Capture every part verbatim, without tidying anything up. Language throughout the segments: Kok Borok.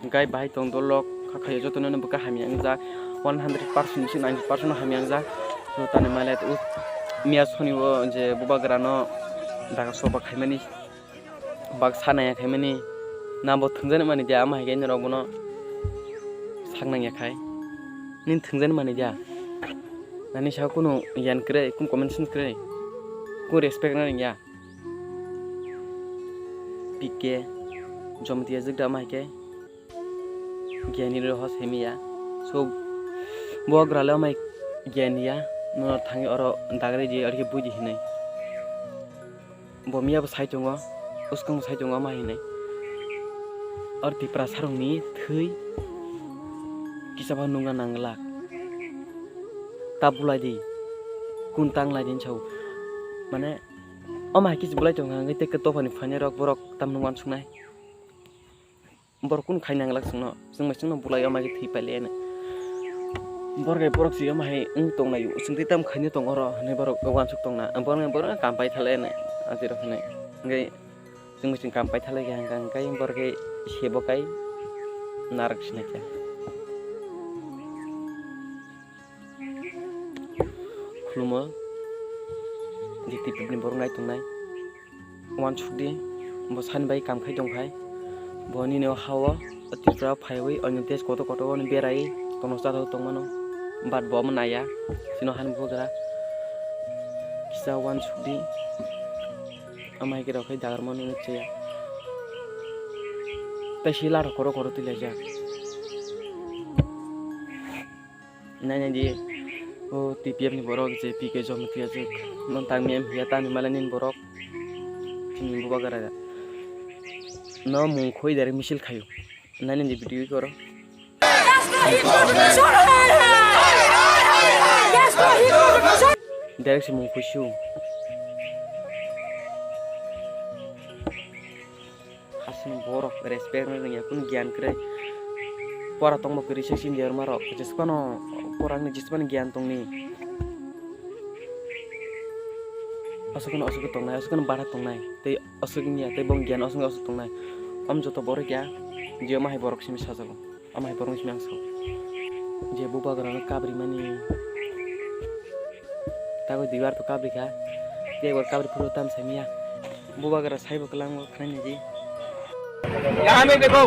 Gai bahai tong dol rok kha khaio jotono no bwkha hamya wngjak, one hundred percent ni simi ninety percent no hamya wngjak. So tani malai o miya soni o je bubagra no daga soba khaimani bak sanaya khaimani nabo thwngjani mani dia ama hai khe norok bono sak nangya khai nini thwngjani mani dia nani sa kunu yan kwrwi kunu comment sini kwrwi kunu respect nani ya. P K Jomtia jwk da ama hai khe Gyan ni roho simi ya. So, bo grale amai gyan ya. No thangi oro dagre di arki buji hinai. Bo miya bo sai tongo, uskang bo sai tongo ama hinai. Or Tipra sarong ni thwi kisa ba nungna nanglak. Ta bulai di, kun tang lai di sao. Mane, ama hai kis bulai tongo hangke te ke topha ni phanya rok borok tam nung wan sungnai. Borok kunu khai nanglak chwngno, chwng bai chwngno bulai o mai khe thwi pailai ene. Borok hai borok si omo hai wng tongnai, chwng tei tamo khaina tongo oro hinwi borok uansuk tongna, borok borok kam pai thalai ene, adirok hinwi. Hwnkhe chwng bai chwng kam pai thalai kha hwnkha hwnkhe borok hai sebo kai narwk sinai kha. Khulumo, jiti pipni borok nai tongnai. Uansukdi, bo sani bai kam khai tong khai. Bo nini o ha o Tripura phaiwi onyo desh kotor kotor o berai tono cha tongmano. But bo omo naiya, chini hani bubagra. Kisa uansukdi, amai khe rok khai dagar mani chaya. Tai si lara koro koro twi laijak. Nai nai di, o T P F ni borok je P K Jamatia je, non tang mem hiya tani mala nini borok, chini bubagra. No mung khoi direct misil khayo. Nai nai di video koro. Direct se mung khoi su. Hasing borok respect no rwngya, kun gyan kwrwi. Pora tongma kwrwi se sini derma rok. Jespano pora ni jespano gyan tongni. Aswkno aswk tongnai, aswkno bara tongnai. Tei aswk wngya, tei bong gyan aswk aswk tongnai. Am joto borok ya, jio mahai borok simi sajago. Amai borok simi ang sao. Je bubagra no kabri mani. Tago diwar to kabri kha. Tei bor kabri phuru tam samiya. Bubagra saibo kwlango khnai niji. यहाँ में देखो,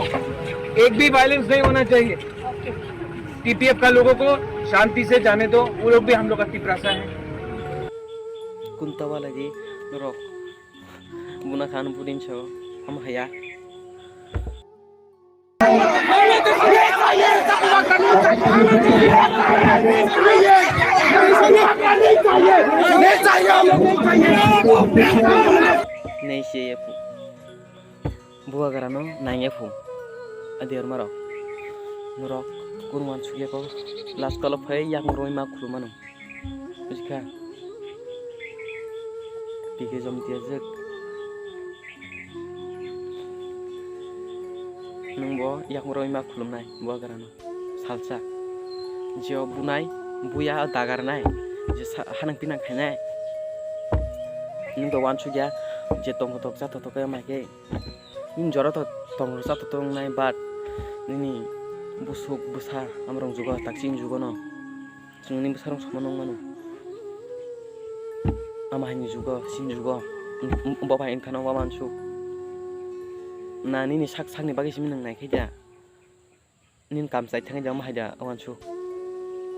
एक भी वायलेंस नहीं होना चाहिए। टीपीएफ का लोगों को शांति से जाने दो, वो लोग भी हम लोग का तिपरासा है। Kunta wala di norok. Buna khan budin so. Am haya. Nei se ya phu. Bubagra no nang ya phu. Adir maro. Norok kun wan suk ya ko. Last call phai yang roi ma khulu mano. Bujikha? P K Jamatia jwk. Nwng bo yakung roi ma khulumnai bubagra no. Salsa. Jio bunai, buya dagarnai. Je sa-, hanang pinang khainai. Nwng do uansukya, je tongthok chathotok khe mai khe. Nini jora to tong rwchap to tongnai, but nini busuk bwsa amrwng jugo, takching jugo no. Chwng nini bwsarok sama nung mano. Ama haini jugo, sini jugo. Bo bai wngkha no uansuk. Na nini sak sakni bagwi simi nang nai khe da. Nini kam chai thangwi da omo hai da uansuk.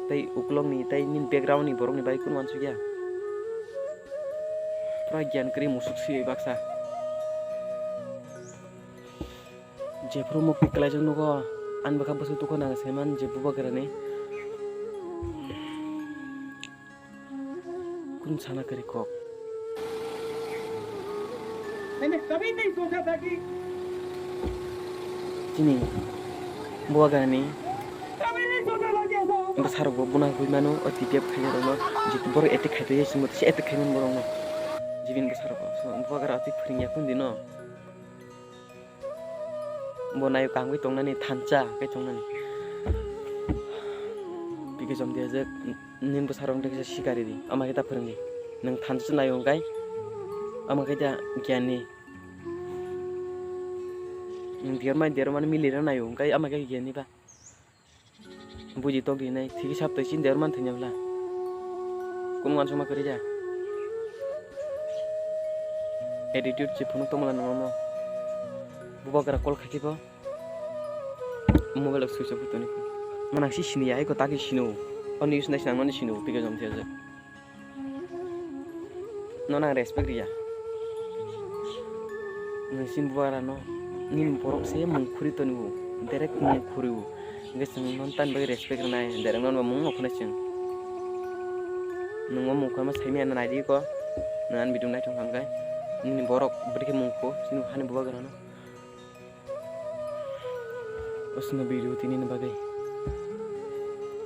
Tei ukulokni tei nini background ni borokni bagwi kunu uansuk ya. Pura gyan kwrwi musuk swi baksa. Jephuru mukti kwlaijak nugo, ani bwkha bwswk dukha nang saiman je bubagrani. Kunu sana kwrwi kok. मैंने कभी नहीं सोचा था कि Chini bubagrani bwsarokbo buna hoi mano, o T P F khainai rokno, je borok attack khai tongya, chwngbo tei attack khai mano borokno. Jibini bwsarokbo, so, bubagra twi phwrwngya kunu dino. Bo nayo kaham khe tongnani, thansa khe tongnani. P K Jamatia je nini bwsarok wngkha kisa sikari di, ama khe ta phwrwngdi. Nwng thansa nayo hwnkhe, ama khe ta gyan ni. Nwng dermani dermani milira naio, hwnkhe ama khe giyani ba. Buji tok rinai, thiki sap twi chin derman thwina bwla. Kun wansukma kwrwi da. Attitude se phunuk tongmala nangma. Bubagra call khaikhe bo. Mobile switch off toni. Manang si sini ya, eko taki sino. Oni use nai sinang mani sino, pika jom thia je. Nono ang respect riya. Nwng chini bubagra no nini borok se mung khuri tonibo, direct mung khuribo. Hwnkhe chwng nono tamni bagwi respect rwnai, direct nono mung no khwnai chwng. Nwng o mung khorma saimanya naidi ko, nwng ani video naithok hwnkhe nini borok bwrwi khe mung kho chini hani bubagra no. Osno video tini ni bagwi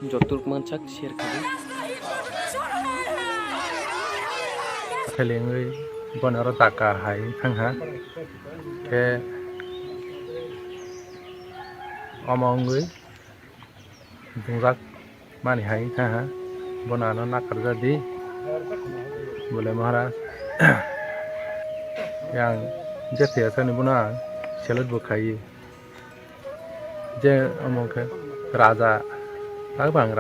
joto rok mansak share khaidi. Selengwi bono oro taka hai thangha khe omo wngwi dungjak mani hai thangha bono ano nakarjadi bole Maharaj. Yang je thiyasani bono ang select bo khaio. Je omo khe raja, tak bang